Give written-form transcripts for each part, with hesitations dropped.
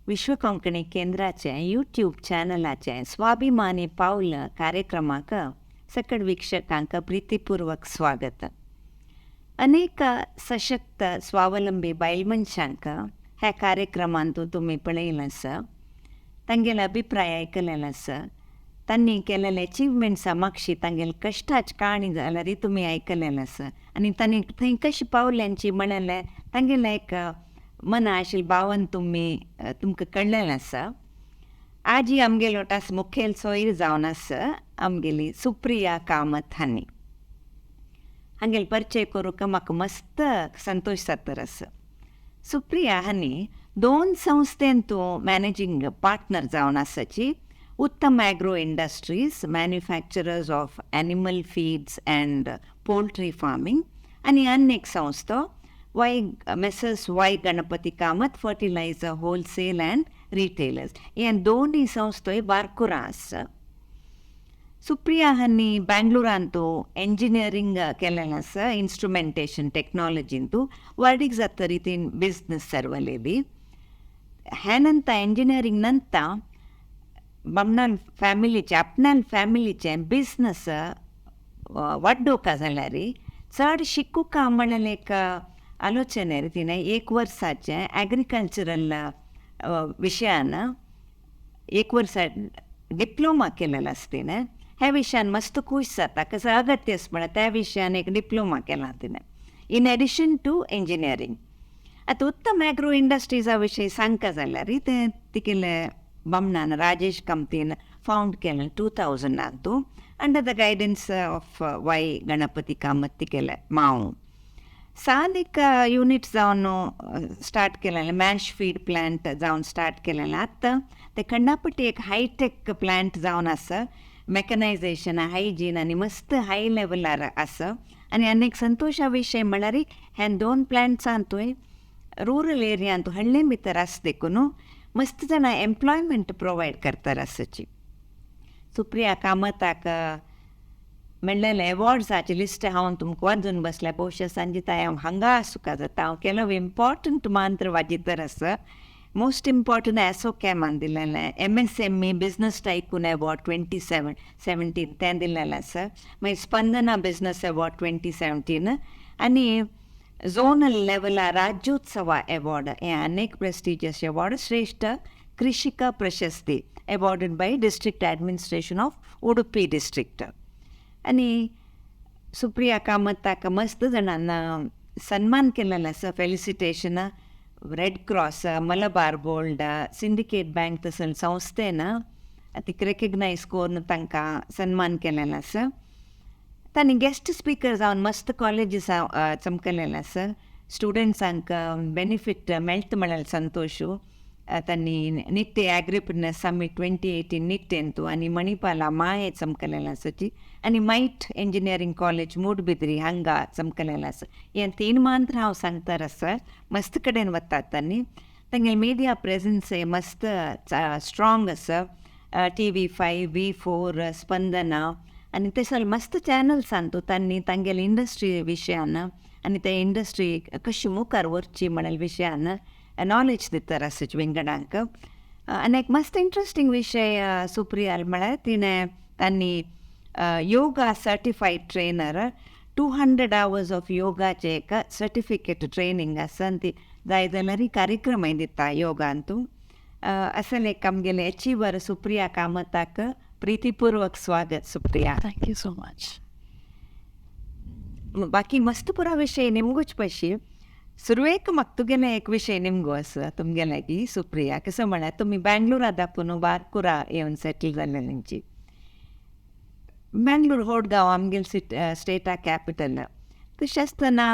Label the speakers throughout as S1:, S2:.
S1: विश्व कोंकणी केंद्राचें यूट्यूब चॅनलाचें स्वाभिमानी पावल कार्यक्रमाक सकड वीक्षकांक प्रितीपूर्वक स्वागत. अनेक सशक्त स्वावलंबी बायल मनशांक ह्या कार्यक्रमांत तुमी पळयलें आसा, तांगेले अभिप्राय आयकलेले आसा, तांणी केलेले अचिवमेंट्सा मागशी तांगेले कश्टाची काणी जाल्यार तुमी आयकलेलें आसा आनी तांणी थंय कशें पावल्यांची म्हणलें तांगेलें एक मना आशिल्लें भावन तुमी तुमकां कळ्ळेलें आसा. आजी आमगेलो टास मुखेल सोयर जावन आसा आमगेली सुप्रिया कामत हांणी. हांगेलो परिचय करूंक म्हाका मस्त संतोश जाता आसा. सुप्रिया हांणी दोन संस्थेंतू मॅनेजींग पार्टनर जावन आसाची. Uttam agro industries, manufacturers of animal feeds and poultry farming, आनी अन्य एक संस्था Y messrs Y Ganapati Kamath fertiliser wholesale and retailers. हे दोनूय संस्थाय बारकुरा आसा. सुप्रिया हांणी बँगलोरांतू इंजिनियरींग केलेलें आसा, इन्स्ट्रुमेंटेशन टेक्नॉलॉजींतू. व्हडीक जाता रितीन बिजनस सर्वलेली. ह्या नंतर इंजिनियरींग नंतर बामणान फॅमिलीचें, आपणाल फॅमिलीचें बिजनस वाडोवका जाल्यार चड शिकूका म्हणलें एक आलोचने तिणें एक वर्साचें एग्रीकल्चरल विशयान एक वर्सा डिप्लोमा केलेलो आसा तिणें. ह्या विशयान मस्त खूश जाता, कसो अगत्यस म्हळ्यार त्या विशयान एक डिप्लोमा केला तिणें इन एडिशन टू इंजिनियरींग. आतां उत्तम एग्रो इंडस्ट्रीजा विशयी सांगका जाल्यार तें तिगेले बामणान राजेश कामतीन फावंड केलें 2000नांतू under the guidance of Y Ganapati Kamath तिगेले माव. सान एक युनीट जावन स्टार्ट केलेलें, मॅश फीड प्लांट जावन स्टार्ट केलेलें. आतां तें खंडापट्टी एक हायटेक प्लांट जावन आसा, मेकनायझेशन, हायजीन आनी मस्त हाय लेवलार आसा. आनी आनी एक संतोशा विशय म्हळ्यार ह्या दोन प्लांट्सांतूय रुरल एरियांत हळ्ळे भितर आसा देखून मस्त जाणां एम्प्लॉयमेंट प्रोवायड करतात आसाची. सुप्रिया कामताक मेळ्ळेले एवॉर्ड्साची लिस्ट हांव तुमकां वाजून बसल्या. भोवशा सांजिताय हांव हांगा आसूंक जाता. हांव केलो इम्पॉर्टंट मांत्र वाजितर आसा. मोस्ट इम्पॉर्टंट एसोकॅमान दिलेलें MSME business tycoon award 2017 तें दिलेलें आसा. मागीर स्पंदना बिजनस एवॉर्ड 2017 आनी झोनल लेवलार राज्योत्सवा एवॉर्ड हे अनेक प्रेस्टिजियस एवॉर्ड. श्रेष्ठ कृषिका प्रशस्ती awarded by district administration of Udupi district. आनी सुप्रिया कामताक मस्त जाणांना सन्मान केलेलो आसा. Felicitation red cross, Malabar gold, syndicate bank तसले संस्थेन तिका रेकग्नायज करून तांकां सन्मान केलेलो आसा. तांणी गेस्ट स्पिकर जावन मस्त कॉलेजीस चमकलेलें आसा. स्टुडंट्सांक बेनिफीट मेळटा म्हळ्यार संतोशू. तांणी निट्टे ॲग्रिप्रिनर समीट 2018 निट्टेंतू आनी मणिपाला माये चमकलेलें आसाची आनी मायट इंजिनियरींग कॉलेज मूडबिद्री हांगा चमकलेलें आसा. हे तीन मांत्र हांव सांगता आसा. मस्त कडेन वतात तांणी. तांगेले मिडिया प्रेजन्स मस्त स्ट्रॉंग आसा. TV5, V4, स्पंदना आनी ते सगळे मस्त चॅनल्सान तूं तांणी तांगेले इंडस्ट्री विशयान आनी ते इंडस्ट्री कशी मुखार व्हरची म्हणले विशयान नॉलेज दितात आसा विंगडांक. आनी एक मस्त इंट्रस्टींग विशय सुप्रिया म्हळ्यार तिणें तांणी yoga certified trainer, 200 hours of योगाचें एक सर्टिफिकेट ट्रेनींग आसा आनी ती जाय जाल्यार कार्यक्रमय दिता योगांतू. असले एक आमगेले अचिवर सुप्रिया कामताक प्रीतीपूर्वक स्वागत Supriya.
S2: Thank you so much.
S1: बाकी मस्त पुरा विशय निमगूच पशी. सुरवेक म्हाका तुगेलें एक विशय निमगो आसा तुमगे लागीं सुप्रिया. कसो म्हळ्यार तुमी बँगलोरा दाखोवन बारकुरा येवन सेटल जाल्लेंची. बँगलोर व्हड गांव, आमगेले स्टेटा कॅपिटल. तशें आसतना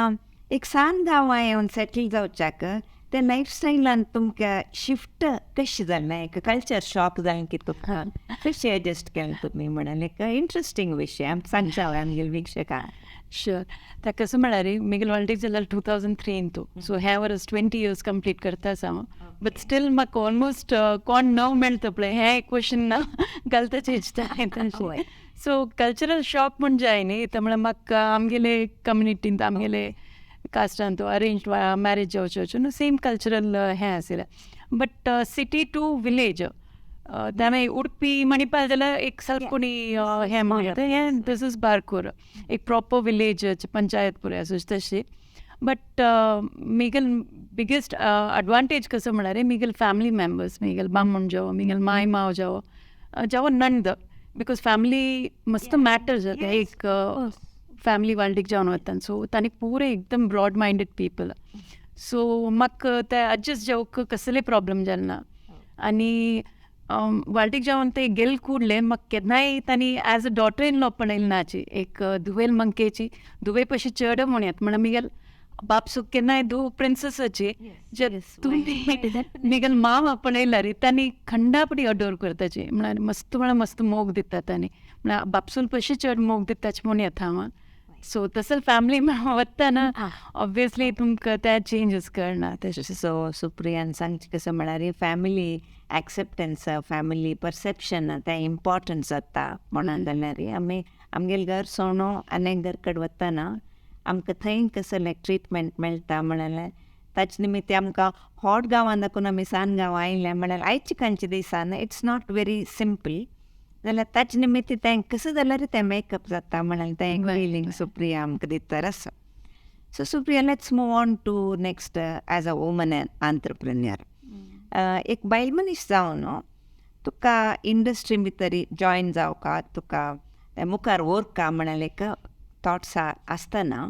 S1: एक सान गांवां येवन सेटल जावच्याक ते लायफस्टायलान तुमकां शिफ्ट कशें जालें? एक कल्चर शॉक जालें की तुमकां? कशें एडजस्ट केलें तुमी म्हणून एक इंट्रस्टींग विशय आमकां सांगता आमगेले वीक्षकांक.
S2: शुअर. ताका कसं म्हळ्यार म्हगेलें ऑलरेडी जाल्यार 2003 तू, सो ह्या वर्स 20 इयर्स कंप्लीट करता आसा हांव. बट स्टील म्हाका ऑलमोस्ट कोण नव मेळटा पळय, हें क्वेश्चन ना घालताच तशें. सो कल्चरल शॉक म्हण जाय न्ही, तर म्हळ्यार म्हाका आमगेले कम्युनिटींत आमगेले कास्टान तो अरेंज मॅरेज जावच्यो न्हू, सेम कल्चरल हें आशिल्लें. बट सिटी टू विलेज, त्यामुळे उडपी मणिपाल जाल्यार एक ಸ್ವಲ್ಪ कोणी हें म्हणटा, हें this is Barkur, एक प्रॉपर विलेज, पंचायत पुरे आसा तशी. बट मिगल बिगेस्ट अडवांटेज कसं म्हळ्यार मिगल फॅमिली मेंबर्स, मिगल बामण जावं, मिगल माय माव जावं, जावं नंद, because family मस्त मॅटर जाता एक फॅमिली वाल्डीक जावन वता. सो तांणी पुरे एकदम ब्रॉड मायंडेड पीपल. सो म्हाका ते एडजस्ट जावंक कसले प्रॉब्लम जालें ना. आनी वाल्टीक जावन ते गेल कुडले म्हाका केन्नाय तांणी as a daughter in law पळयलें नाची, एक धुवेल मंकेची धुवे पशी चड म्हणयात म्हणून मिगेल बापसूक केन्नाय धूव प्रिन्सेसाची जे तुमी मिगेल मामा पळयल्यार तांणी खंडापडी अडोर करताची, म्हळ्यार मस्त, म्हळ्यार मस्त मोग दिता तांणी, म्हळ्यार बापसूल पशी चड मोग दिताची म्हूण येता हांव. सो तसं फॅमिली वतना ऑब्वियसली तुमकां ते चेंजीस कळना तशें.
S1: सो सुप्रियान सांगचें कसं म्हळ्यार फॅमिली एक्सेप्टन्स, फॅमिली परसेप्शन तें इम्पॉर्टंट जाता म्हणून जाल्यार आमी आमगेलें घर सोणो आनी घर कडेन वतना आमकां थंय कसलें ट्रिटमेंट मेळटा म्हळ्यार ताचे निमित्त आमकां हॉट गांवान दाखोवन आमी सान गांव आयले म्हळ्यार आयचे कांचे दिसान it's not very simple जाल्यार ताचे निमित्त तें कसं जाल्यार तें मेकअप जाता म्हळ्यार तें एक फिलींग सुप्रिया आमकां दितर आसा. So Supriya, let's move on to next as a woman entrepreneur. एक बायल मनीस जावन तुका इंडस्ट्री भितर जॉयन जावका, तुका मुखार व्हरका म्हळ्यार एक थॉट्स आसतना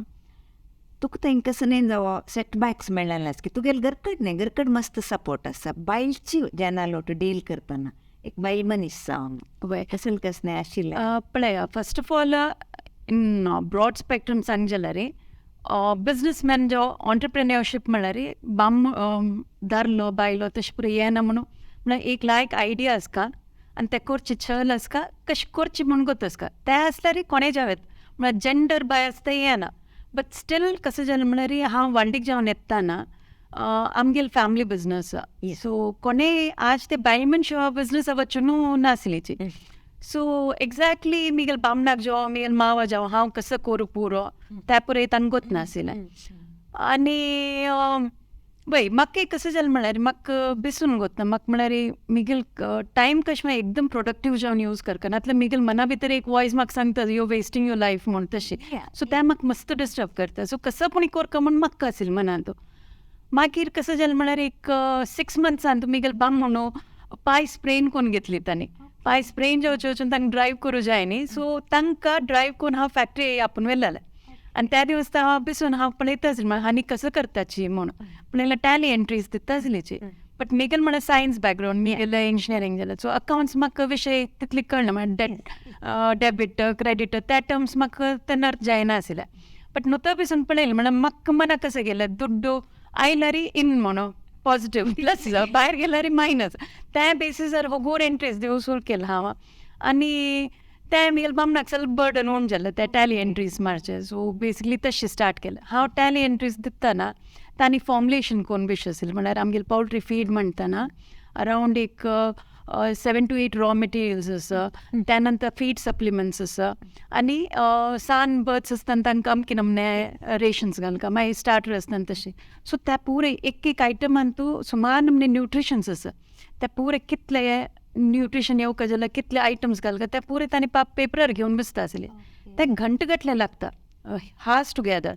S1: तुका थंय कसं न्ही जावं सेटबॅक्स मेळ्ळें की तुगेले घरकड न्ही, घरकड मस्त सपोर्ट आसा बायलची जेन्ना लोट डील करतना एक बायल मनीस जावन कसले कसलें आशिल्लें?
S2: पळय, first of all in broad spectrum सांग जाल्यार बिजनसमॅन जो ऑन्टरप्रेन्योरशीप म्हळ्यार बाम दारलो बायलो तशें पुरो येना म्हणून, म्हळ्यार एक लायक आयडिया आसता आनी तें करचें छल आसता, कशें करचें म्हूण गोत आसता, तें आसल्यार कोणें जावं येता, म्हळ्यार जेंडर बायस तें येना. बट स्टील कसं जालें म्हळ्यार हांव वांटीक जावन येतना आमगेल फॅमिली बिजनस, सो कोणें आज ते बायल मनशां बिजनस वचून नासलीची. सो एक्झॅक्टली मिगेल बामणाक जावं, मिगेल मावा जावं, हांव कसं करूं पुरो त्या पुरो तांकां गोत नाशिल्लें. आनी वय म्हाका कसं जालें म्हळ्यार म्हाका बेसून गोत ना, म्हाका म्हळ्यार मिगेल टायम कशें एकदम प्रोडक्टीव जावन यूज करता, नातल्यार मिगेल मना भितर एक वॉयस म्हाका सांगता you wasting your life म्हूण तशें. सो तें म्हाका मस्त डिस्टर्ब करता. सो कसं पूण करका म्हूण म्हाका आशिल्लें मनांत. मागीर कसं जालें म्हळ्यार एक 6 मंथ्सान मिगेल बाम म्हणून पांय स्प्रेन करून घेतली तांणी, पांय स्प्रेन जावचे वचून तांकां ड्रायव करूं जाय न्ही, सो तांकां ड्रायव करून हांव फॅक्टरी आपूण व्हेलेलें. आनी त्या दिवस हांव बसून हांव पळयता आसलें आनी कसं करताची म्हूण, पळयल्यार टॅली एंट्रीज दिता आसलीची. बट मिगेल म्हळ्यार सायन्स बॅकग्रावंड, मिगेल इंजिनियरींग जालें, सो अकावंट्स म्हाका विशय तितले कळना, म्हळ्यार डेबीट क्रेडीट त्या टर्म्स म्हाका तेन्ना जायना आशिल्लें. बट नुतो बसून पळयलें म्हळ्यार म्हाका मना कसं गेलें, दुड्डू आयल्यार इन म्हणून पॉझिटिव्ह प्लस, भायर गेल्यार मायनस, त्या बेसीसार होगोर एंट्रीज दिवं सुरू केलें हांव. आनी तें म्हगेल्या बामणाक सगळें बर्डन उण जालें ते टॅली एंट्रीज मारचें. सो बेसिकली तशें स्टार्ट केलें हांव. टॅली एंट्रीज दितना तांणी फॉर्मुलेशन कोन्न बेश आशिल्लें, म्हळ्यार आमगेले पोल्ट्री फीड म्हणटना अरावंड एक 7 to 8 raw materials आसा, त्या नंतर फीड सप्लिमेंट्स आसा, आनी सान बर्ड्स आसतना तांकां अमके नमने रेशन्स घालता, मागीर स्टार्टर आसतना तशें. सो त्या पुरे एक एक आयटमान तूं सुमार नमने न्युट्रिशन्स आसा, त्या पुरे कितले न्युट्रिशन येवका जाल्यार कितले आयटम्स घालता ते पुरे तांणी पेपरार घेवन बसता आसले, ते घंट गटले लागता हार्स टुगेदर.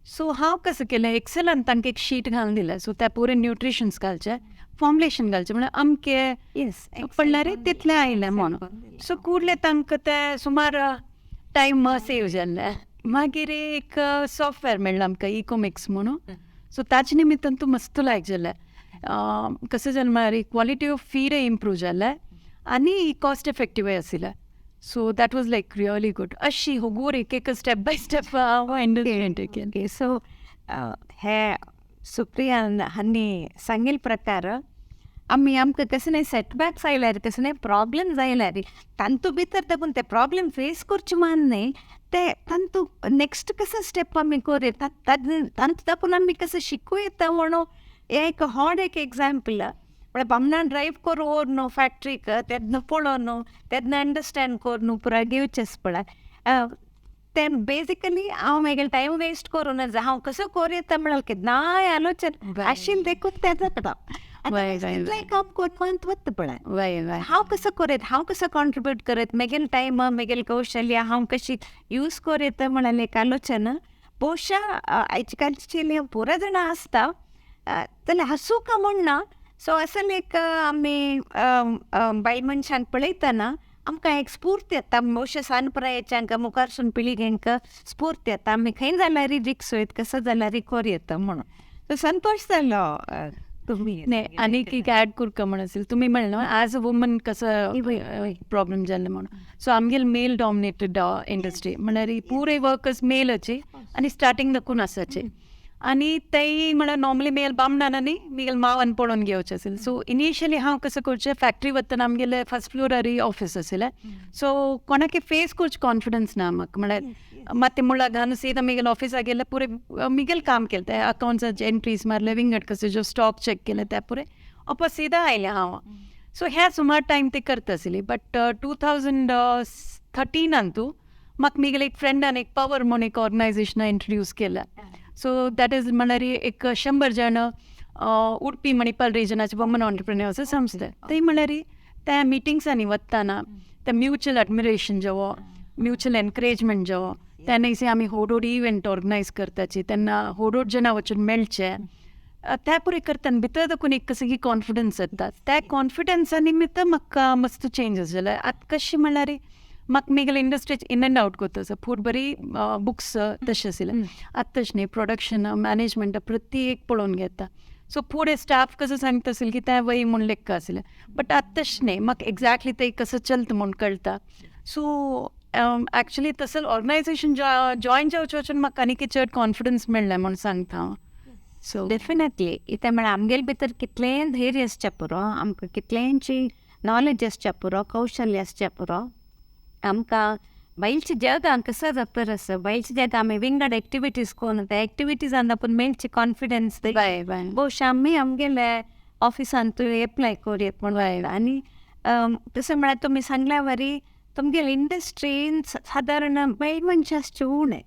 S2: सो हांव कसं केलें एक्सेलान तांकां एक शीट घालून दिलें, सो त्या पुरे न्युट्रिशन्स घालचे, फॉर्मुलेशन घालचें, म्हळ्यार अमके पडल्यार तितलें आयलें म्हणून. सो कुडले तांकां ते सुमार टायम सेव जाल्लें. मागीर एक सॉफ्टवेअर मेळ्ळें आमकां इकोमिक्स म्हणून, सो ताचे निमित्तान तूं मस्त लायक जालें. कसं जालें म्हळ्यार क्वॉलिटी ऑफ फीडय इम्प्रूव जालें आनी कॉस्ट इफेक्टिवय आशिल्लें. So that was like really good. अशी होगोर एक एक स्टेप बाय स्टेप हांव एंटर केलें.
S1: सो हे सुप्रियान हांणी सांगिल्ले प्रकार आमी आमकां कसले सेटबॅक्स आयल्यार, कसले प्रॉब्लम्स आयल्यार तांतू भितर दाखून ते प्रॉब्लम फेस करचे मान न्ही, ते तांतू नेक्स्ट कसं स्टेप आमी करूं, तांतू दाखून आमी कसं शिकूं येता म्हणून हें एक हॉड एक एग्जाम्पल. म्हळ्यार बामणान ड्रायव करून व्हर न्हू फॅक्ट्रीक, तेन्ना पळोवन न्हू, तेन्ना अंडरस्टँड कर न्हू, पुरा घेवचेंच पळय. तें बेजिकली हांव म्हागेलें टायम वेस्ट करूं नज, हांव कसो करूं येता म्हळ्यार केन्नाय आलोचन आशिल्लें देखून तें जाता. इतलें काम करून वता पळय, हांव कसो करत, हांव कसो कॉन्ट्रिब्यूट करत, म्हागेलें टायम म्हागेलें कौशल्य हांव कशी यूज करूं येता म्हळ्यार एक आलोचन. बहुशा आयज कालची पुरा जाणां आसता जाल्यार हांसूं का म्हूण ना. सो असल एक आमी बायल मनशांक पळयतना आमकां एक स्फूर्त येता, बहुशा सान पिरायेच्यांक मुखारसून पिळग्यांक स्फूर्त येता, आमी खंय जाल्यार रिक्स वयत कसो जाल्यार करूं येता म्हणून. सो संतोश जालो तुमी.
S2: आनीक एक ॲड करूं म्हण असेल तुमी म्हणलं ॲज अ वुमन कसं प्रॉब्लेम जाल्लें म्हणून. सो आमगेले मेल डॉमिनेटेड इंडस्ट्री म्हळ्यार पुरे वर्कर्स मेलाचे आनी स्टार्टींग दाखून आसाचे आनी तेय म्हळ्यार नॉर्मली मेल बामणान न्ही मिगेल मावान पळोवन घेवचें आशिल्लें. सो इनिशियली हांव कसं करचें, फॅक्टरी वतना आमगेले फर्स्ट फ्लोरार ऑफिस आशिल्लें. सो कोणाकी फेस करचें कॉन्फिडन्स ना म्हाका, म्हळ्यार मात्ते मुळां घालून सीधा मिगेल ऑफिसाक गेले पुरे मिगेल काम केलें, ते अकावंट्साचे एंट्रीज मारले, विंगड कशें जो स्टॉक चॅक केलें ते पुरे ऑपो सीधा आयलें हांव. सो ह्या सुमार टायम ते करता आशिल्ली. बट 2013 तूं म्हाका मिगेले एक फ्रेंडान एक पवर म्हूण एक ऑर्गनायजेशन इंट्रोड्यूस केलें. सो that is म्हळ्यार एक 100 जाण उडपी मणिपाल रिजनाचे वुमन ऑन्टरप्रिन्युअर्स संस्था. ते म्हळ्यार त्या मिटिंग्सांनी वतना ते म्युच्युअल एडमिरेशन जेवो, म्युच्युअल एनकरेजमेंट जेवो, तेन्ना आमी होडोड इव्हेंट ऑर्गनायज करताची तेन्ना होडोड जाणां वचून मेळचे त्या पुरे करतना भितर दाखून एक कसं की कॉन्फिडन्स येता. त्या कॉन्फिडन्सा निमित्त म्हाका मस्त चेंजीस जाले. आतां कशें म्हळ्यार म्हाका मेगेले इंडस्ट्रीच इन एंड आवट करता आसा, फूड बरी बुक्स तशें आशिल्लें. आतां तशें न्ही, प्रोडक्शन मॅनेजमेंट प्रत्येक पळोवन घेता. सो फुडें स्टाफ कसो सांगता आशिल्लें की तें वय म्हूण लेखा आशिल्लें, बट आतां तशें न्ही, म्हाका एग्जॅक्टली तें कसं चलता म्हूण कळटा. सो एक्चुली तसं ऑर्गनायजेशन जॉयन जावचें वचून म्हाका आनीक चड कॉन्फिडन्स मेळ्ळें म्हूण सांगता हांव.
S1: सो डेफिनेटली इतें म्हळ्यार आमगेले भितर कितलेंय धैर्य आसचें पुरो, आमकां कितलेंची नॉलेज आसचें पुरो, कौशल्य आसचें पुरो, आमकां बायलच्या जगान कसो जाता आसा, बायलच्या जगां आमी विंगड एक्टिविटीज करून त्या एक्टिविटीजान आपूण मेळचे कॉन्फिडन्स भोवशा आमी आमगेले ऑफिसांत एप्लाय करूं म्हूण. आनी तशें म्हळ्यार तुमी सांगल्या वरी तुमगेले इंडस्ट्रीन सादारण बायल मनशां आसचे उणें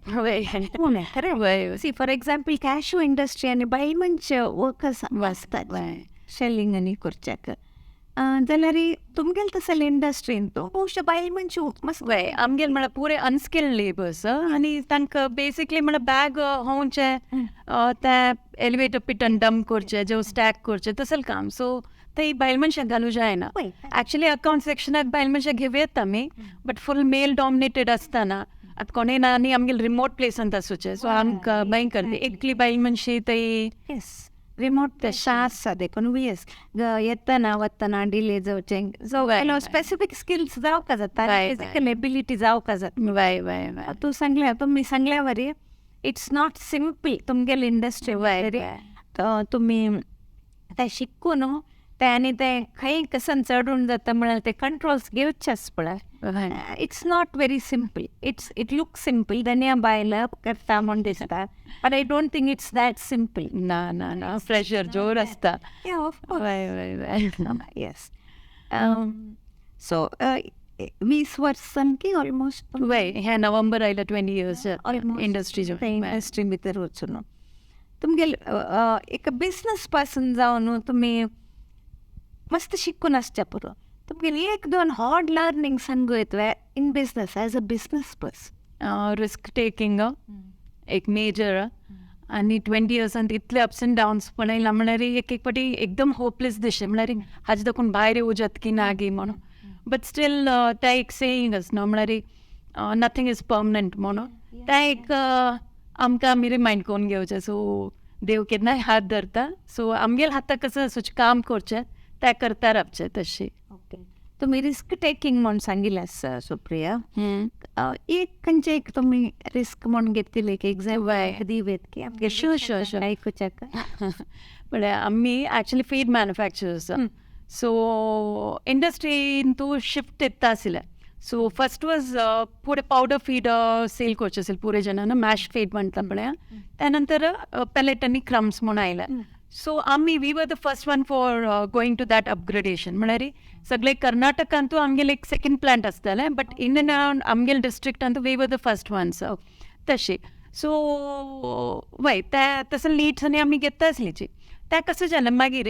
S1: उणें खरें. See for example cashew industry आनी बायल मनशां वर्कर्स आसतात शेलिंग आनी करच्याक, जाल्यार तुमगेले तसले इंडस्ट्रीन तो बहुशा बायल मनशां मस्त
S2: आमगेले म्हळ्यार पुरे अनस्किल्ड लेबर्स आनी तांकां बेसिकली म्हळ्यार बॅग होवचें, ते एलिवेटर पिटन डंप करचें, जेव स्टॅक करचें तसलें काम. सो ते बायल मनशाक घालूं जायना. एक्चुली अकावंट सेक्शनाक बायल मनशाक घेवं येता आमी, बट फूल मेल डॉमिनेटेड आसतना आतां कोणूय ना आनी आमगेले रिमोट प्लेसांत आसूचें. सो आमकां भयंकर एकली बायल मनशी थंय
S1: रिमोट आसा देखून येस येतना वतना डिले जावचें, स्पेसिफीक स्किल्स जावका जाता, फिजिकल एबिलिटी जावका जाता. तूं सांगल्या तुमी सांगल्या वरी it's not simple तुमगेले इंडस्ट्री तुमी तें शिकून तें आनी तें खंय कसन चडून जाता म्हळ्यार ते कंट्रोल्स घेवचेच पळय. It's not very simple, it's it look simple दन्या बायल करता म्हूण दिसता, but I don't think it's that simple.
S2: ना ना ना, प्रेशर जोर आसता.
S1: येस. सो 20 वर्सां की ऑलमोस्ट
S2: वय हे नोव्हेंबर आयला 20 इयर्स इंडस्ट्री
S1: इंडस्ट्री भितर वचून तुमगेले एक बिजनस पर्सन जावन तुमी मस्त शिकून आसच्या पुरो, तुमगेले एक दोन हार्ड लर्निंग सांगू येता in business as a business person.
S2: Risk taking एक मेजर आनी 20 इयर्सान इतले अप्स एंड डावन्स पळयला म्हळ्यार एक एक फावटी एकदम होपलेस दिसचें, म्हळ्यार हाजे दाखून भायर येवं जाता की ना गी म्हणून. बट स्टील तें एक सेयींग आसा न्हू, म्हळ्यार नथींग is permanent म्हणून तें एक आमकां आमी रिमायंड करून घेवचें. सो देव केन्नाय हात धरता, सो आमगेले हाताक कसो आसूचें काम करचें तें करता रावचें तशें.
S1: ओके, तुमी रिस्क टेकींग म्हूण सांगिल्लें आसा सुप्रिया, एक खंयचें एक तुमी रिस्क म्हूण घेतिल्लें एक एग्जाम्पल दिवयत की आमगे
S2: शुअर शुअर शुअर
S1: आयकुच्याक.
S2: म्हळ्यार आमी एक्चुली फीड मॅन्युफॅक्चरर्स, सो इंडस्ट्रीन तूं शिफ्ट येता आशिल्लें. सो फर्स्ट वॉज पुरे पावडर फीड सेल करचें आशिल्लें पुरे जाणांना, मॅश फीड म्हणटा पळय, त्या नंतर पेलेट आनी क्रम्स म्हूण आयले. सो आमी we were the first one for going to that upgradation. म्हळ्यार सगळे कर्नाटकांतू आमगेले एक सेकंड प्लांट आसतालें, बट इन एंड अराउंड आमगेले डिस्ट्रिक्टांतू we were the first ones तशें. सो वय त्या तसो लीड्स आनी आमी घेता आसलीची. तें कसं जालें मागीर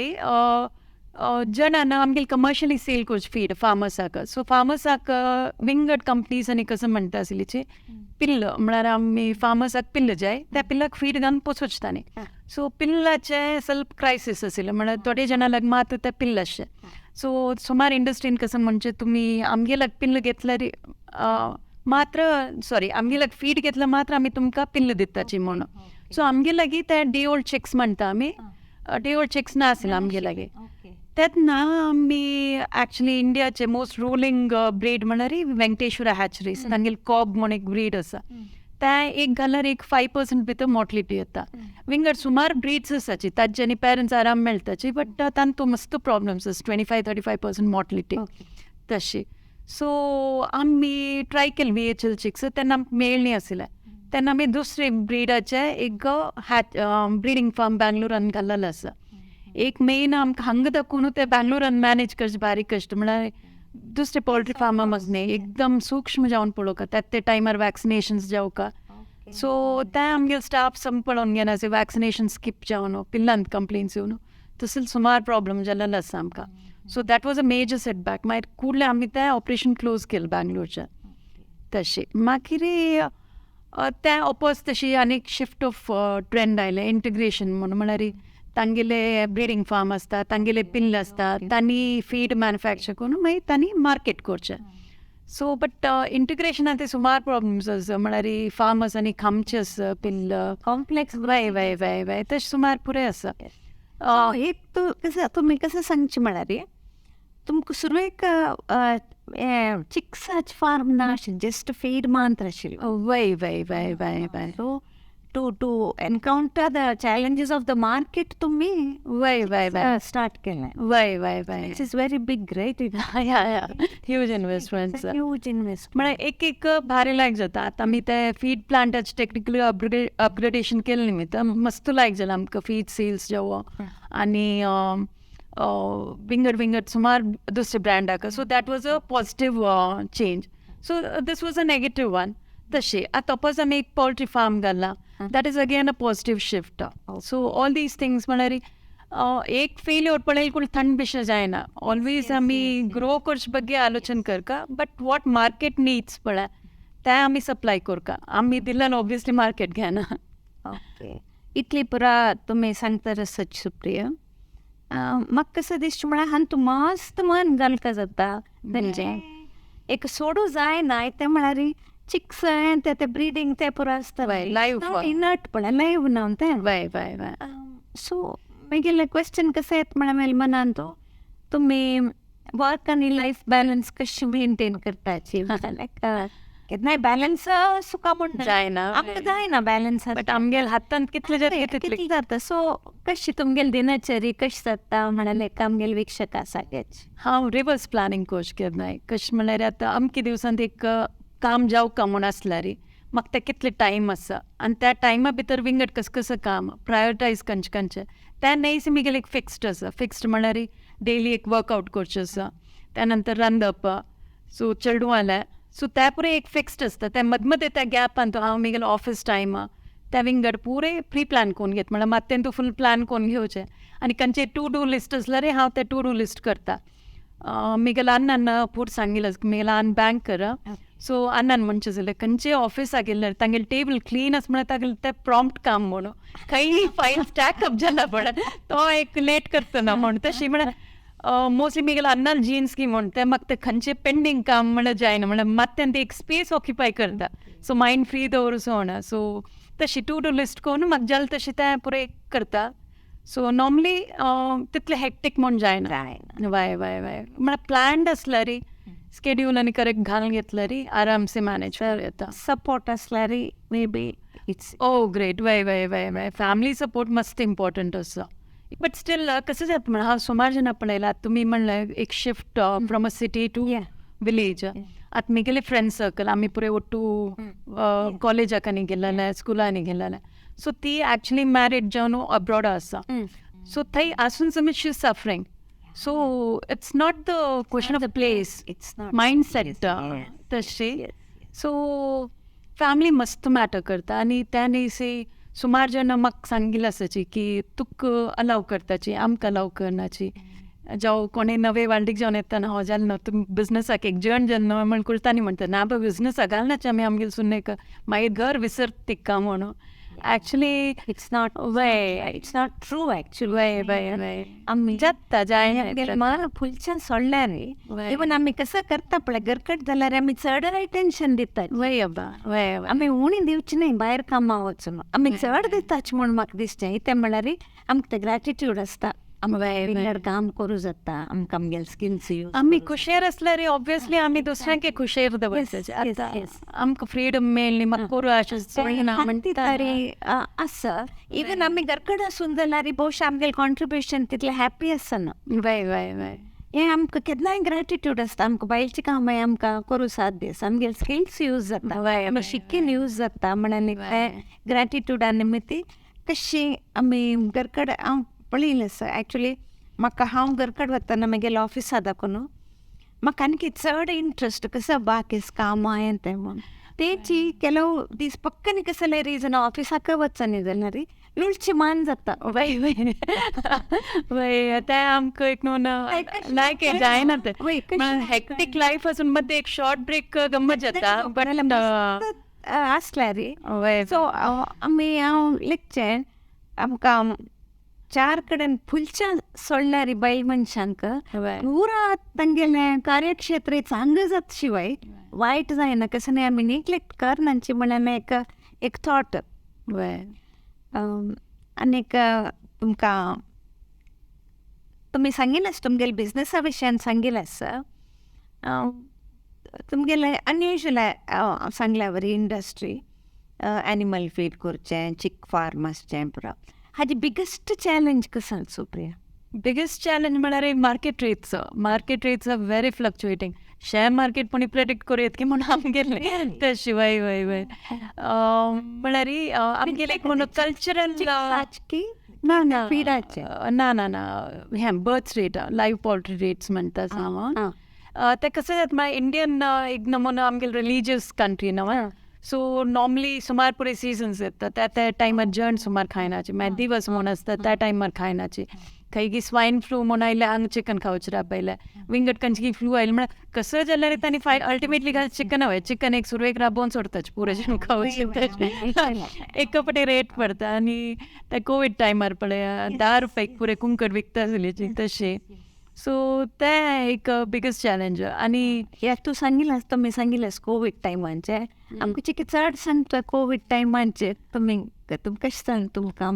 S2: जणांना आमगेले कमर्शियली सेल करचे फीड फार्मर्साक. सो फार्मर्साक विंगड कंपनीज आनी कसं म्हणटा आसलीची पिल्ल, म्हळ्यार आमी फार्मर्साक पिल्ल जाय, त्या पिल्लाक फीड घालून पोसोचता न्ही. सो पिल्लाचें स्वल्प क्रायसीस आशिल्लें, म्हळ्यार थोडे जाणां लाग मात तें पिल्ल आसचें. सो सुमार इंडस्ट्रीन कसं म्हणजे तुमी आमगेल्याक पिल्ल घेतल्यार मात्र, सॉरी, आमगेल्याक फीड घेतल्यार मात्र आमी तुमकां पिल्ल दिताची म्हणून. सो आमगे लागीं ते डे ओल्ड चिक्स म्हणटा आमी, डे ओल्ड चिक्स ना आसले आमगे लागीं. तेन्ना आमी एक्चुली इंडियाचे मोस्ट रुलींग ब्रीड म्हळ्यार वेंकटेश्वरा हॅचरीज, तांगेले कॉब म्हूण एक ब्रीड आसा, तें एक घाल्यार एक 5% भितर मोर्टलिटी येता. विंगड सुमार ब्रीड्स आसाची, ताजे आनी पेरंट्स आराम मेळटाची, बट तांतू मस्त प्रॉब्लम्स आसा, 25-35% मोर्टलिटी तशी. सो आमी ट्राय केली वी एच एल चिक्स, तेन्ना आमकां मेळ्ळी आशिल्लें. तेन्ना आमी दुसरे ब्रिडाचे एक हॅच ब्रिडींग फार्म बँगलोरान घाल्लेलो आसा. एक मेन आमकां हांगा दाखोवन ते बँगलोरान मॅनेज करचें बारीक कश्ट, म्हळ्यार दुसरे पोल्ट्री फार्मा मग न्ही, एकदम सूक्ष्म जावन पळोवका, त्या ते टायमार वॅक्सिनेशन्स जावका. सो ते आमगेले स्टाफ सम पळोवन घेना, वॅक्सिनेशन स्कीप जावन पिल्लांत कंप्लेन्स येवन तसले सुमार प्रॉब्लम जाल्लेलो आसा आमकां. So that was a major setback. मागीर कुर्ले आमी तें ऑपरेशन क्लोज केलें बँगलोरचें तशें. मागीर तें ऑपोज तशी आनी एक शिफ्ट ऑफ ट्रेंड आयलें, इंटिग्रेशन म्हणून, म्हळ्यार तांगेले ब्रिडींग फार्म आसता, तांगेले पिल्ल आसता, तांणी फीड मॅन्युफॅक्चर करून मागीर तांणी मार्केट करचें. सो बट इंटिग्रेशनान ते सुमार प्रॉब्लम्स आसा, म्हळ्यार फार्मर्स आनी खामचे आसा पिल्ल
S1: कॉम्प्लेक्स.
S2: वय वय वय वय, तशें सुमार पुरें आसा.
S1: एक तूं कसं तुमी कसं सांगचें म्हळ्यार तुमकां सुरवेक चिक्साच फार्म ना आशिल्लें, जस्ट फीड मात्र आशिल्लें.
S2: वय वय वय वय वय.
S1: So to encounter the challenges of the market तुमी
S2: वय वय वय
S1: स्टार्ट केलें.
S2: वय वय वय.
S1: It is very big, right?
S2: Yeah, huge investments.
S1: Huge investment.
S2: म्हळ्यार एक एक भारी लायक जाता. आतां आमी ते फीड प्लांटाचे टॅक्निकली अपग्रेडेशन केलें निमित्त मस्त लायक जालें आमकां फीड सेल्स जावं आनी विंगड विंगड सुमार दुसरे ब्रँडाक. So that was a positive change. So this was a negative one तशें. आतां सपोज आमी एक पोल्ट्री फार्म घाला, that is again a positive shift. So all these things म्हळ्यार एक फेल्योर पळयलें कोण थंड बिशें जायना. ऑलवेज आमी ग्रो करचे ಬಗ್ಗೆ आलोचन करका, बट what market needs पळय तें आमी सप्लाय करका. आमी दिल्यार ऑब्वियसली मार्केट घेना.
S1: ओके, इतली पुरा तुमी सांगता सच सुप्रिया, म्हाका कसं दिसता म्हळ्यार हांतू मस्त मन घालका जाता तेंचें एक सोडू जायना. तें म्हळ्यार चिक्स ते ते ब्रिडींग ते पुरो आसता,
S2: लायव्ह
S1: इनर्ट पळय, लायव्ह ना तें.
S2: वय वय वय.
S1: सो मागीर क्वेश्चन कसं येता म्हळ्यार मागीर मनान तो तुमी वर्क आनी लायफ बॅलन्स कशी मेंटेन करताची? लायक केन्नाय बॅलन्स सुका म्हण
S2: जायना,
S1: आमकां जायना बॅलन्स,
S2: बट आमगेले हातांत कितले जाता तितले
S1: कितले जाता. सो कशी तुमगेली दिनचर्या कशी जाता म्हळ्यार एक आमगेले वीक्षक आसा.
S2: हांव रिवर्स प्लॅनिंग कोश केन्नाय. कशें म्हळ्यार आतां अमके दिवसांत एक काम जावका म्हूण आसल्यार म्हाका तें कितले टायम आसा आनी त्या टायमा भितर विंगड कसं कसं काम प्रायोरिटायज खंयचें खंयचें तें न्हय म्हगेलें एक फिक्स्ड आसा. फिक्स्ड म्हळ्यार डेली एक वर्कआवट करचें आसा, त्या नंतर रांदप, सो चेडूं आलें, सो तें पुरें एक फिक्स्ड आसता. तें मदमदें त्या गॅपान हांव म्हगेलो ऑफीस टायम त्या विंगड पुरें प्री प्लॅन करून घेता. म्हळ्यार मात तें फूल प्लॅन करून घेवचें आनी खंयचें टू do list आसल्यार हांव तें टू do list करता. म्हगेल्या अण्णान पूर सांगिल्लें, म्हगेलो अण्ण बँकर. सो अण्णान म्हणचें जालें खंयचे ऑफिसाक गेल्यार तांगेलें टेबल क्लीन आसा म्हळ्यार तागेलें तें प्रॉम्प्ट काम म्हणून खंय फायल स्टॅक अप जाला पळय तो एक लेट करतना म्हूण. तशें म्हळ्यार मोस्टली म्हगेल्या अण्णान जिन्स की म्हूण तें म्हाका तें खंयचें पेंडींग काम म्हळ्यार जायना, म्हळ्यार मात तें एक स्पेस ऑक्युपाय करता. सो मायंड फ्री दवरूं म्हणा. सो तशी टू do list करून म्हाका जालें तशें तें पुरें करता. सो नॉर्मली तितलें हेक्टीक म्हूण जायना. वय वय वय, म्हळ्यार प्लॅन्ड आसल्यार स्केड्यूल आनी करेक्ट घालून घेतल्यार आरामसे मॅनेज करूं येता.
S1: सपोर्ट आसल्यार may be it's
S2: oh great. वय वय वय वय, फॅमिली सपोर्ट मस्त इम्पॉर्टंट आसा. बट स्टील कसं जाता म्हण हांव सुमार जाणां पळयलां, तुमी म्हणलें एक shift from a city to village. आतां म्हगेले फ्रेंड सर्कल आमी पुरे ಒಟ್ಟು कॉलेजाक आनी गेलेले, स्कुलांनी गेलेले. सो ती एक्चुली मॅरीड जावन अब्रॉड आसा. सो थंय आसून समज she is suffering. So it's not the question of the place,
S1: it's not
S2: mindset तशी. सो फॅमिली मस्त मॅटर करता. आनी त्या न्ही सुमार जाणां म्हाका सांगिल्लें आसाची की तुका अलाव करताची, आमकां अलाव करनाची. जावं कोणें नवे वाल्डीक जावन येतना हो जालें ना तुमी बिजनसाक एक जण जालें न्हू म्हण कुर्तानी म्हणटा ना बाबा बिजनसाक घालनाचे आमी आमगेले सुनेक, मागीर घर विसरता तिका म्हणून. एक्चुली
S1: it's not
S2: वय
S1: it's not true actually.
S2: वय वय वय
S1: आमी
S2: जाता जायना
S1: मान फुलच्यान सोडल्यार इवन आमी कसं करता पळय घरकट जाल्यार आमी चड टेन्शन दितात.
S2: वय अब्बा वय वय
S1: आमी उणी दिवची न्ही भायर कामां वचून, आमी चड दिताच म्हूण म्हाका दिसचें. कितें म्हळ्यार आमकां तें ग्रॅटिट्यूड आसता, आमकां काम करूं जाता, आमकां आमगेले स्किल्स यूज.
S2: आमी खुशेर आसल्यार ऑब्वियसली आमी दुसऱ्यांक खुशेर दवरताचे. आतां आमकां फ्रीडम मेळ्ळी म्हाका करूं अशें चोयना
S1: म्हणटा आसा. इवन आमी घरकड आसून जाल्यार भोवशा आमगेलें कॉन्ट्रिब्युशन तितलें हॅप्पी आसना.
S2: वय वय वय
S1: हें आमकां केन्नाय ग्रॅटिट्यूड आसता, आमकां बायलचीं कामां आमकां करूं सात दीस, आमगेले स्किल्स यूज जाता, शिकेन यूज जाता म्हणून ग्रॅटिट्यूडा निमित्ती कशी आमी घरकड हांव पळयलें आसा. एक्चुली म्हाका हांव घरकड वतना म्हगेल्या ऑफिसा दाखोवन म्हाका आणकी चड इंट्रस्ट कसो बाकीस कामां हें तें म्हूण. तेची ಕೆಲವು दीस पक्कनी कसले रिजन ऑफिसाक वचनी जाल्यार लुळची मान जाता.
S2: वय वय वय तें आमकां एक न्हू लायक जायना तें हेक्टीक लायफ आसून मदें एक शॉर्ट ब्रेक गम्मत जाता बट
S1: आसल्यार. सो आमी हांव लेखचें आमकां चार कडेन फुलच्या सोडल्यार बायल मनशांक पुरा तांगेलें कार्यक्षेत्र चांगलें जाता शिवाय वायट जायना. कसं न्ही आमी निग्लेक्ट करनाची म्हणल्यार एक एक थॉट. आनीक तुमकां तुमी सांगिल्लें आसा तुमगेले बिजनसा विशयान सांगिल्लें आसा, तुमगेलें अनयुजल सांगल्या वरी इंडस्ट्री एनिमल फीड करचें, चिक फार्म आसचें पुरो. हाजी बिगेस्ट चॅलेंज कसो सुप्रिया?
S2: बिगेस्ट चॅलेंज म्हळ्यार market rates. Market rates are very fluctuating. Share market कोणी प्रेडिक्ट करूं येत की म्हणून आमगेलें तशी वय वय वय म्हळ्यार आमगेलें एक म्हणून कल्चरल
S1: ना ना फिडाचें
S2: ना ना ना हें birds rate, live poultry rates म्हणटा हांव. तें कसं जाता म्हळ्यार इंडियन एक नमुनो आमगेले रिलीजियस कंट्री न्हू, सो नॉर्मली सुमार पुरे सिजन्स येता त्या त्या टायमार जण सुमार खायनाचे, मागीर दिवस म्हूण आसता त्या टायमार खायनाचे. खंय स्वायन फ्लू म्हूण आयलें हांगा चिकन खावचें राबयलें, विंगड खंयची फ्लू आयलें म्हळ्यार कसं जाल्यार तांणी फाय अल्टिमेटली घाल चिकन हय चिकन एक सुरवेक राबोवन सोडताच पुरें जण खावचें एक कपडे रेट पडटा. आनी ते कोवीड टायमार पळय 10 रुपयाक पुरें कुंकड विकता आसली तशें. सो तें एक बिगेस्ट चॅलेंज. आनी
S1: हे तूं सांगिल्लें तुमी सांगिल्लें कोवीड टायमाचें आमकां चिके चड सांगता कोवीड टायमाचें तुमी तुमी कशें सांग तुमकां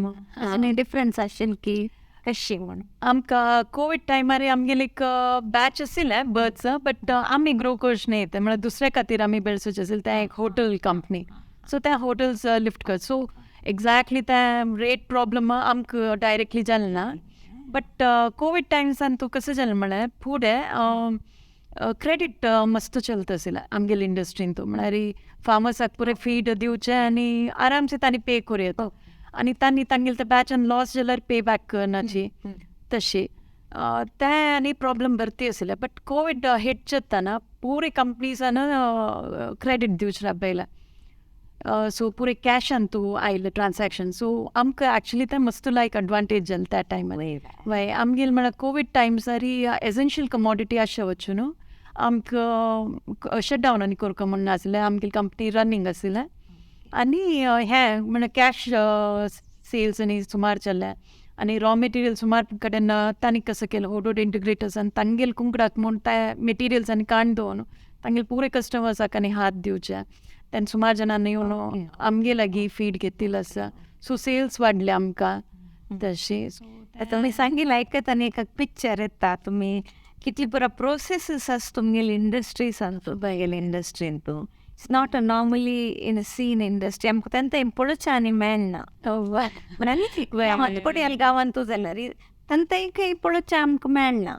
S1: आनी डिफरन्स आशिल्लें की कशी म्हूण?
S2: आमकां कोवीड टायमार आमगेले एक बॅच आशिल्लें बर्ड्स, बट आमी ग्रो करचे न्ही तें म्हळ्यार दुसऱ्या खातीर आमी बेळसोचे आशिल्लें तें एक हॉटल कंपनी. सो त्या हॉटल्स लिफ्ट कर. सो एग्जॅक्टली तें रेट प्रॉब्लम आमकां डायरेक्टली जालें ना, बट कोवीड टायम्सान तूं कसं जालें म्हळ्यार फुडें क्रेडीट मस्त चलता आशिल्लें आमगेले इंडस्ट्रीन. तूं म्हळ्यार फार्मर्साक पुरें फीड दिवचें आनी आरामसे तांणी पे करूं येता आनी तांणी तांगेले ते बॅचान लॉस जाल्यार पे बॅक करनाची तशी तें आनी प्रॉब्लम भरती आशिल्लें. बट कोवीड हिट जाताना पुरे कंपनीजान क्रेडीट दिवचें राबयलें, सो पुरे कॅशान तूं आयलें ट्रान्सॅक्शन. सो आमकां एक्चुली तें मस्त लायक एडवांटेज जालें त्या टायमार. वय आमगेले म्हळ्यार कोवीड टायम्सार ही एसेन्शियल कमॉडिटी आसचे वचून न्हू आमकां शटडावन आनी करपाक म्हण नासलें, आमगेली कंपनी रनींग आशिल्लें आनी हें म्हळ्यार कॅश सेल्स आनी सुमार चल्लें आनी रॉ मटेरियल सुमार कडेन तांणी कसं केलें होडोड इंटिग्रेटर्स आनी तांगेले कुंकडाक म्हूण ते मटेरियल्स आनी काण दवरून तांगेले पुरे कस्टमर्साक आनी हात दिवचे तेन्ना सुमार जाणांनी येवन आमगे लागीं फीड घेतिल्लो आसा. सो सेल्स वाडले आमकां तशी.
S1: तुमी सांगिल्लें आयकत आनी एक पिक्चर येता तुमी कितली पुरो प्रोसेसीस आसा तुमगेली इंडस्ट्रीसान तुमगेले इंडस्ट्रीन तूं it's not a normally in a scene industry आमकां तांकां पळोवचें आनी मेळना. कोडयाल गांवांत तूं जाल्यार तांकां खंय पळोवचें आमकां मेळना.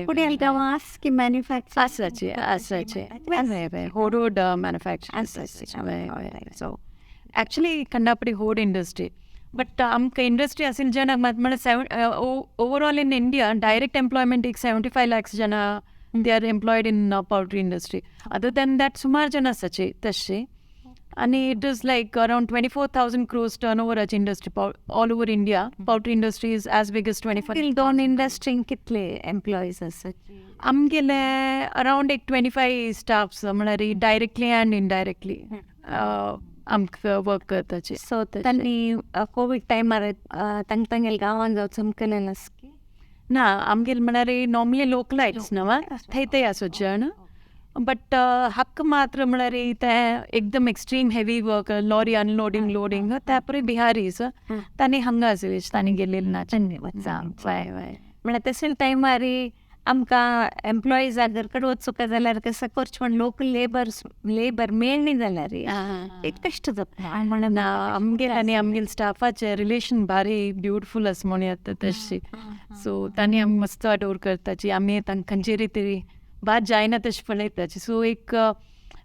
S1: कोडयाल गांवां आस की मॅन्युफॅक्चर
S2: आसाचे आसाचे होडोड मॅन्युफॅक्चर. सो एक्चुली खंडापडी होड इंडस्ट्री बट आमकां इंडस्ट्री आशिल्ले जाणांक मात म्हळ्यार seven overall in India direct employment एक 75 लॅक्स जाणां they are employed in poultry industry. Other than that सुमार जाण आसाचे तशे. आनी it is like around 24,000 crores turn ओवराची industry all over India. Poultry industry is as big as 24.
S1: दोन इंडस्ट्रीन कितले employees आसात?
S2: आमगेले अरावंड एक 25 स्टाफ्स, म्हळ्यार डायरेक्टली अँड इनडायरेक्टली आमकां वर्क करताचे.
S1: सो तांणी कोवीड टायमार तांकां तांगेले गांवांत जावं चमकलें आसकी?
S2: ना, आमगेले म्हळ्यार नॉर्मली लोकलायट्स न्हू, थंय थंय आसोचे जाण. बट हक्क मात्र म्हळ्यार ते एकदम extreme heavy work, lorry unloading, loading, त्या परी बिहारीज तांणी हांगा आशिल्ले, तांणी गेलेले ना. वय वय.
S1: म्हळ्यार तसले टायमार आमकां एम्प्लॉईजा कडेन वचूंक जाल्यार कसो करचें म्हण लोकल लेबर मेळ्ळी जाल्यार एक कश्ट जाता.
S2: ना, आमगेले आनी आमगेले स्टाफाचे रिलेशन भारी ब्युटिफूल आसा म्हणूं येता तशी. सो तांणी आमकां मस्त अडोर करताची, आमी तांकां खंयचेरी तरी बाद जायना तशें पळयताची. सो एक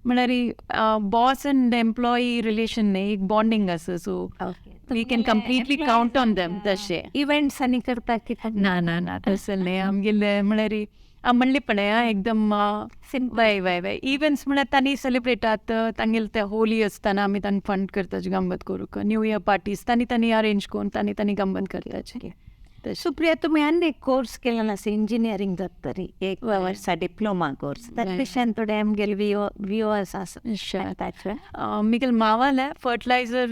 S2: म्हळ्यार बॉस अँड एम्प्लॉई रिलेशन न्ही, एक बॉन्डींग आसा. So we can completely count on them तशें.
S1: इव्हेंट्स आनी करता कितें?
S2: ना ना ना, तसलें न्ही. आमगेले म्हळ्यार म्हणलें पळय एकदम वय वय वय. इव्हेंट्स म्हळ्यार तांणी सेलिब्रेट आतां तांगेले ते होली आसतना आमी तांकां फंड करताची गंमत करूंक. न्यू इयर पार्टीज तांणी तांणी अरेंज करून तांणी तांणी गंमत करताची.
S1: सुप्रिया, तुमी आनी एक कोर्स केलेलो आसा इंजिनियरींग जाता तरी एक वर्सा डिप्लोमा कोर्स, ताचे विशयान थोडे आमगेले व्युअर्स आसा.
S2: मिगेल मावाले fertiliser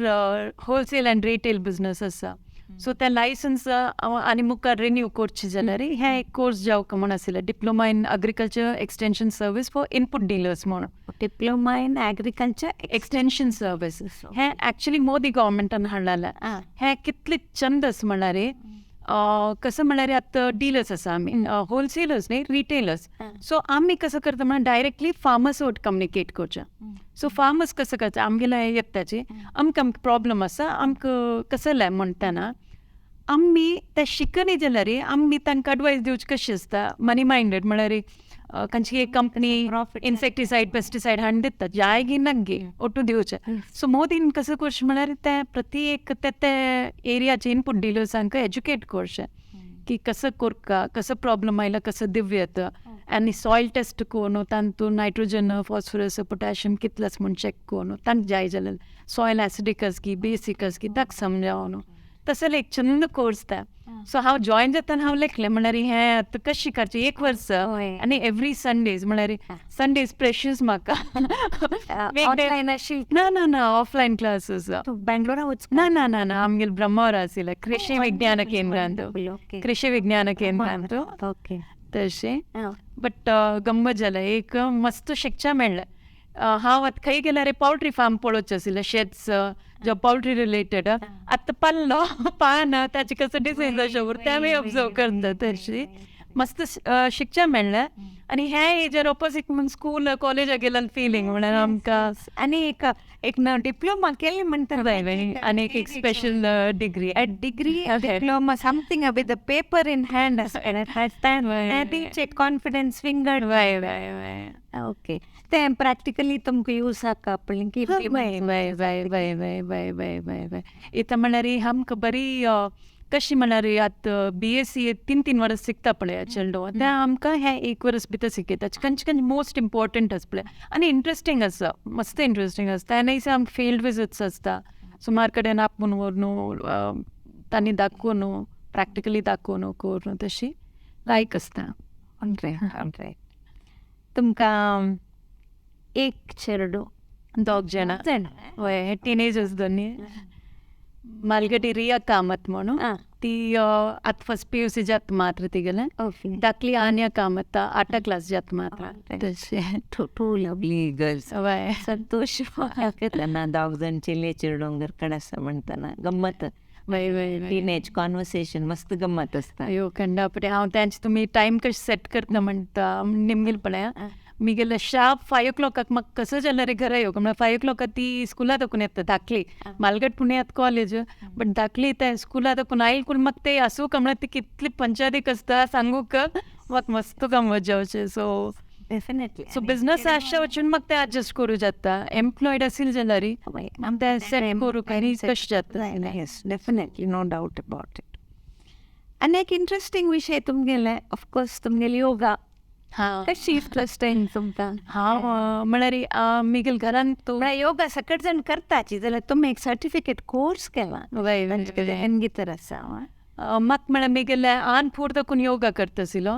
S2: wholesale and retail business आसा. सो ते लायसन्स आनी मुखार रिन्यू करचें जाल्यार हें एक कोर्स जावंक म्हूण आशिल्लें, diploma in agriculture extension service for input dealers म्हूण.
S1: Diploma in agriculture
S2: extension service हें एक्चुली मोदी गव्हर्मेंटान हाडलेलें. हें कितलें चंद आसा म्हळ्यार कसं म्हळ्यार आतां डिलर्स आसा आमी, होलसेलर्स न्ही, रिटेलर्स. सो आमी कसं करता म्हळ्यार डायरेक्टली फार्मर्स वट कम्युनिकेट करचें. सो फार्मर्स कसं करता, आमगेले येताचे आमकां आमकां प्रॉब्लम आसा, आमकां कसलें म्हणटना आमी ते शिकनी जाल्यार आमी तांकां एडवायस दिवची कशी आसता. मनी मायंडेड म्हळ्यार खंयची एक कंपनी इन्सेक्टिसायड पेस्टिसायड हाडून दिता, जाय गी नाक गी ओटू दिवचें. सो मोदीन कसं करचें म्हळ्यार ते प्रति एक ते ते एरियाचे इनपूट डिलर्सांक एज्युकेट करचें की कसं करका, कसं प्रॉब्लम आयला कसं दिवं येता, आनी सॉयल टेस्ट करून तातूंत नायट्रोजन, फॉस्फरस, पोटॅशियम कितलें म्हूण चॅक करून तांकां जाय जाल्यार सॉयल एसिडीक आसा की बेसीक आसा की ताका समजावन तसलें एक चंद कोर्स ता. सो हांव जॉयन जातना हांव लेखलें म्हळ्यार हें आतां कशें करचें एक वर्स, आनी एवरी संडेज म्हळ्यार संडेज प्रेशियस म्हाका. ना ना ना, ऑफलायन क्लासीस.
S1: बेंगलोरा वच?
S2: ना ना ना ना, आमगेले ब्रह्मावर आशिल्लें कृषी विज्ञान केंद्रांत, कृषी विज्ञान केंद्रांत.
S1: ओके.
S2: तशें बट गंमत जालें, एक मस्त शिक्षा मेळ्ळें. हांव आतां खंय गेल्यार पोल्ट्री फार्म पळोवचें आशिल्लें, शेड्स जो पोल्ट्री रिलेटेड आतां पल्लो पान ताचे कसो डिसीज अशें उरता तें आमी ऑब्जर्व करता. तशी मस्त शिक्षा मेळ्ळें. आनी हें एजार ऑपोजीट म्हूण स्कूल कॉलेजाक गेल्यार फिलींग म्हळ्यार आमकां.
S1: आनी एक एक डिप्लोमा केलें म्हणटा
S2: आनी एक special degree,
S1: degree diploma something with paper in hand आसता, कॉन्फिडन्स फिंगर.
S2: वय वय वय.
S1: ओके, तें प्रॅक्टिकली तुमकां यूज आसा पळय की.
S2: वय वय वय वय वय वय वय वय वय. इतां म्हळ्यार आमकां बरी कशी म्हळ्यार आतां BSc 3-3 वर्स शिकता पळय चेडो, तें आमकां हें एक वर्स भितर शिकयता. खंयचे खंयचे मोस्ट इम्पॉर्टंट आसा पळय आनी इंट्रस्टींग आसा, मस्त इंट्रस्टींग आसता. आनी आमकां फिल्ड विजिट्स आसता, सुमार कडेन आपोवन व्हरून तांणी दाखोवन प्रॅक्टिकली दाखोवन करून तशी लायक आसता.
S1: तुमकां एक चेडो?
S2: दोग जाणां. वय, टिनेजर्स दोनी. मालगडी रिया कामत म्हणून, ती आतां फर्स्ट PUC जाता मात्र तिगेलें. धाकली आन्या कामत 8 क्लास जाता मात्र. तशें
S1: टू लवली गर्ल्स.
S2: वय.
S1: संतोश ना, दोग जाण चेले चेडूं घरकडेन आसा म्हणटना गम्मत.
S2: वय वय.
S1: टिनेज कॉन्वर्सेशन मस्त गम्मत आसता.
S2: अयो कंडापटे हांव तेंचे तुमी टायम कशें सेट करता म्हणटा निमगेल पळय मिगेले शार्प 5 o'clock म्हाका कसं जाल्यार रे घरा येवंक म्हळ्यार 5 o'clock ती स्कुला दाखोवन येता धाकली. मालगट पुण्यात कॉलेज बट धाकली ते स्कुला दाखोवन आयल पूण म्हाका ते आसूं म्हळ्यार ती कितली पंचायतीक आसता सांगूक म्हाका मस्त गमत जावचें. So
S1: definitely.
S2: सो बिझनस आसच्या वचून म्हाका ते एडजस्ट करूं जाता. एम्प्लॉयड आशिल्ले जाल्यार आम ते सेट करूंक आनी कशें जाता.
S1: Yes, definitely, no doubt about it. आनी एक इंट्रस्टींग विशय तुमगेले, ऑफकोर्स तुमगेली योगा.
S2: हां.
S1: कशी इंट्रस्ट येयलें तुमकां?
S2: हांव म्हळ्यार म्हगेल्या घरान तूं
S1: म्हळ्यार योगा सकट जाण करताची जाल्यार तुमी एक सर्टिफिकेट कोर्स केला भितर आसा.
S2: म्हाका म्हळ्यार म्हगेल्या आन फूर दाखून योगा करता आशिल्लो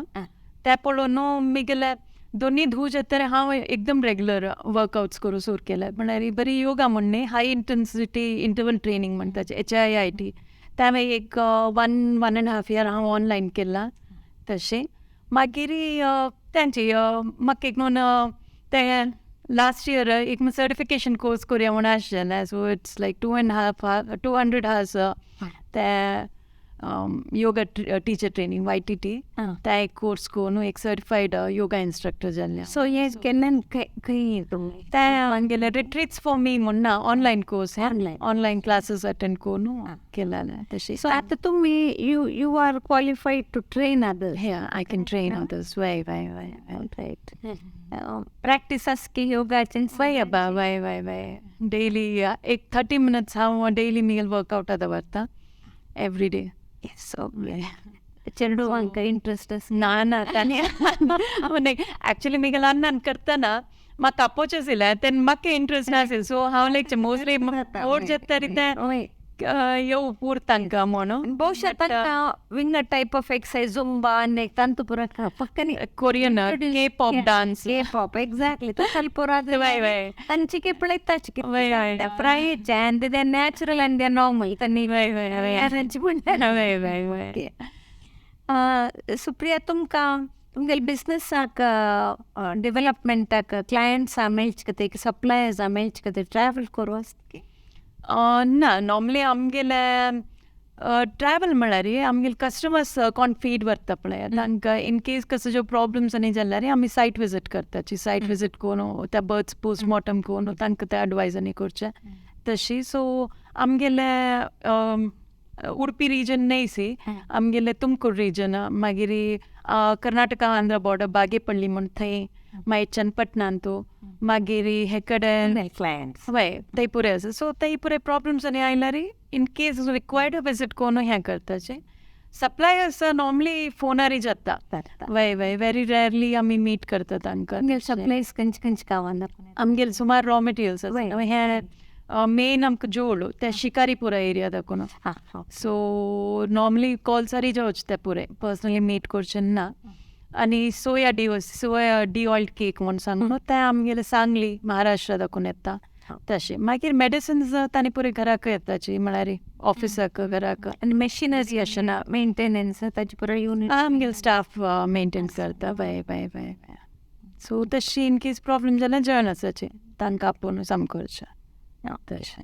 S2: ते पळोवन म्हगेल्या दोनी धूव जाता हांव एकदम रेगुलर वर्कआउट्स करूं सुरू केले. म्हळ्यार बरी योगा म्हण न्ही, हाय इंटेन्सिटी इंटरवल ट्रेनींग म्हणटाचे, HIIT. तें हांवें एक 1.5 year हांव ऑनलायन केलां तशें. मागीर तेंचे म्हाका एक न्हू तें लास्ट इयर एक सर्टिफिकेशन कोर्स करुया म्हूण आशिल्लें जालें. So it's like 2.5 200 hours तें योगा टिचर ट्रेनींग YTT. तें एक कोर्स करून एक सर्टिफायड योगा इन्स्ट्रक्टर जाल्लें.
S1: सो हें केन्ना खंय तुमी
S2: तें आमगेलें रिट्रीट्स फॉर मी म्हूण ना online course, online classes attend करून केलेलें तशें.
S1: सो आतां तुमी you are qualified to train others.
S2: Yeah, I can train others. वय वय वय.
S1: रायट. प्रॅक्टीस आसा की योगाचें?
S2: वय अब्बा, वय वय वय. डेली एक 30 मिनट्स हांव डेली म्हगेलें वर्कआउट दवरता एवरी डे.
S1: सो चेडवांक इंट्रस्ट आसा?
S2: ना ना, तांणी एक्चुली म्हगेल्या अण्णान करतना म्हाका आपोवचें आशिल्लें तेन्ना म्हाका इंट्रस्ट नाशिल्लें. सो हांव लायक मोस्टली ओड जाता तरी तें येवं पूर तांकां म्हणून.
S1: ಬಹುಶಃ तांकां विंगड टायप ऑफ एक्सरसाइज, झुंबा आनी तांतू पुरा पक्कनी
S2: Korean K pop dance.
S1: K pop, exactly. तो ಸ್ವಲ್ಪ
S2: वय वय.
S1: तांची पळयताची
S2: वय वय.
S1: प्रायचे and they natural and they normal तांणी
S2: वय वय वय. वय वय वय.
S1: सुप्रिया, तुमकां तुमगेले बिझनसाक डेवलपमेंटाक क्लायंट्सां मेळचे खातीर, सप्लायर्सां मेळचे खातीर ट्रॅवल करूं आसता की?
S2: ना, नॉर्मली आमगेले ट्रॅवल म्हळ्यार आमगेले कस्टमर्स कोण फीड व्हरता पळय तांकां इन केस कसो ज्यो प्रॉब्लम्स आनी जाल्यार आमी सायट विजीट करताची. सायट विजीट करून त्या बर्ड्स पोस्टमॉर्टम करून तांकां ते एडवायज आनी करचें तशी. सो आमगेले उडपी रिजन न्हय सी, आमगेले तुमकूर रिजन, मागीर कर्नाटका आंध्रा बॉर्डर बागेपल्ली म्हूण थंय, मागीर चनपटनांतू, मागीर हे कडेन
S1: क्लायंट्स
S2: वय थंय पुरे आसा. सो थंय पुरे प्रॉब्लम्स आनी आयल्यार इन केस रिक्वायर्ड विजीट करून हें करताचे. सप्लायर्स नॉर्मली फोनार जाता. वय वय, व्हेरी रेयरली आमी मीट करता तांकां.
S1: सप्लायज खंयचे खंयचे गांवांत?
S2: आमगेले सुमार रॉ मटेरियल्स आसा. हें मेन आमकां जोड ते शिकारीपुरा एरिया दाखोवन. सो नॉर्मली कॉल्सारी जावचे ते पुरे, पर्सनली मीट करचें ना. आनी soya soya D oil cake म्हूण सांगून तें आमगेलें सांगली महाराष्ट्रा दाखोवन येता तशें. मागीर मेडिसिन्स तांणी पुरे घराक येताची, म्हळ्यार ऑफिसाक घराक.
S1: आनी मशिनरी अशें ना मेंटेनन्स ताचे पुरो युनिट?
S2: आमगेले स्टाफ मेंटेन करता. वय वय वय. सो तशी इन केस प्रॉब्लम जाल्यार जॉयन आसाचे तांकां आपोवन सामकें करचें तशें.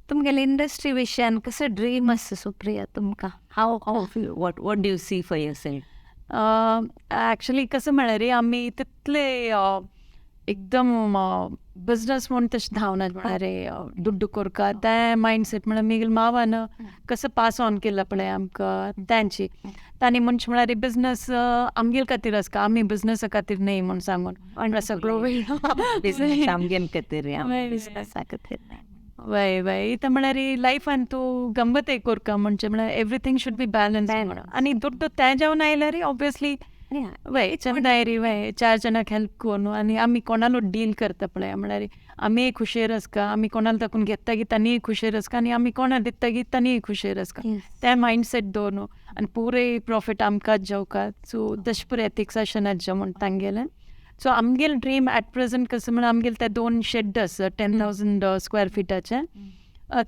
S1: तुमगेले इंडस्ट्री विशयान कसो ड्रीम आसा सुप्रिया तुमकां?
S2: How
S1: how
S2: what
S1: what do you see for yourself?
S2: Actually कसं म्हळ्यार आमी तितले एकदम बिझनस म्हूण तशें धांवना, म्हळ्यार दुड्डू करका तें मायंडसेट. म्हळ्यार म्हगेल्या मावान कसो पास ऑन केला पळय आमकां तांची तांणी म्हणचे म्हळ्यार बिझनस आमगेले खातीर आसता, आमी बिझनसा खातीर न्हय म्हूण सांगून. म्हळ्यार सगळो वेळ
S1: बिझनस आमगेले खातीर, बिझनसा खातीर.
S2: वय वय. इतां म्हळ्यार लायफान तूं गंमतय करका म्हणजे म्हळ्यार एवरीथींग should be balance. आनी दुड्डू तें जावन आयल्यार ऑब्वियसली वय चंदायरी वय चार जाणांक हेल्प करून आनी आमी कोणालो डील करता पळय, म्हळ्यार आमीय खुशेर आसता, आमी कोणाला ताकून घेता की तांणीय खुशेर आसता आनी आमी कोणा दिता की तांणीय खुशेर आसता. तें मायंडसेट दवरून आनी पुरे प्रॉफीट आमकांच जावका. सो तशें पुरे एथिक्स अशें नाच म्हूण तांगेलें. सो आमगेलें ड्रीम एट प्रेझेंट कसो म्हळ्यार आमगेले ते 2 शेड आसा 10,000 स्क्वेअर फिटाचे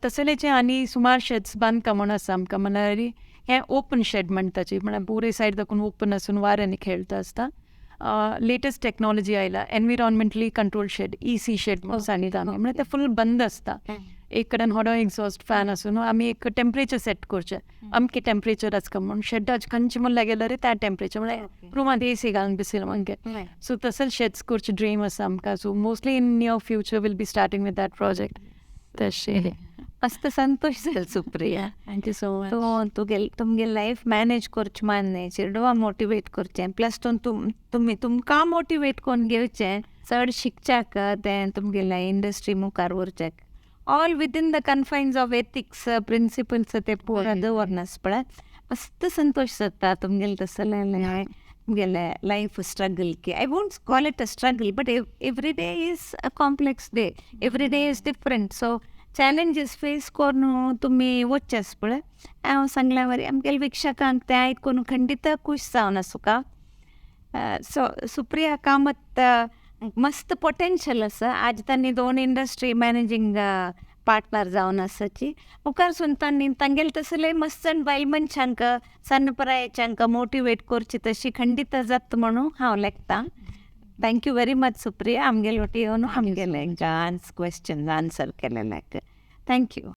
S2: तसलेचे आनी सुमार शेड्स बांदकाम म्हूण आसा आमकां. म्हळ्यार हें ओपन शेड म्हणटाचे, म्हळ्यार पुरे सायड दाखोवन ओपन आसून वाऱ्यांनी खेळटा आसता. लेटस्ट टॅक्नॉलॉजी आयला, environmentally control shed, EC shed म्हूण सांगता आमी. म्हळ्यार ते फूल बंद आसता, एक कडेन होडो एक्झॉस्ट फॅन आसून आमी एक टेम्परेचर सेट करचें, अमकें टेम्परेचर आसता म्हूण शेडाचे खंयचे म्हूण लागल्यार त्या टेम्परेचर, म्हळ्यार रुमांत एसी घालून बशिल्लें मागीर. सो तसलें शेड्स करचें ड्रीम आसा आमकां. So mostly in near future will be starting with that project तशें.
S1: मस्त संतोश जाल Supriya.
S2: Thank you so much.
S1: तूं तुगे तुमगे लायफ मॅनेज करचें मान्नें, चेडवां मोटिवेट करचें, प्लस तूं तुमी तुमकां मोटिवेट करून घेवचें चड शिकच्याक, तें तुमगेल्या इंडस्ट्री मुखार व्हरच्याक, all within the confines of ethics principles ते पुरा दवरनास पळय. मस्त संतोश जाता तुमगेलें तसलें तुमगेलें लायफ स्ट्रगल की I won't call it a struggle, but every day is a complex day, every day is different, so challenges face करून तुमी वचचें आसा पळय. हांव सांगल्या वरी आमगेल्या वीक्षकांक तें आयकून खंडीत खूश जावन आसुका. सो सुप्रिया कामत मस्त पोटेन्शियल आसा. आज तांणी दोन इंडस्ट्री मॅनेजींग पार्टनर जावन आसाची. मुखार सून तांणी तांगेले तसले मस्त बायल मनशांक, सन्न पिरायेच्यांक मोटिवेट करची तशी खंडीत जाता म्हणून हांव लेखतां. Thank you very much Supriya, आमगेले वटी येवन आमगेले क्वेश्चन आन्सर केलेल्याक. Thank you.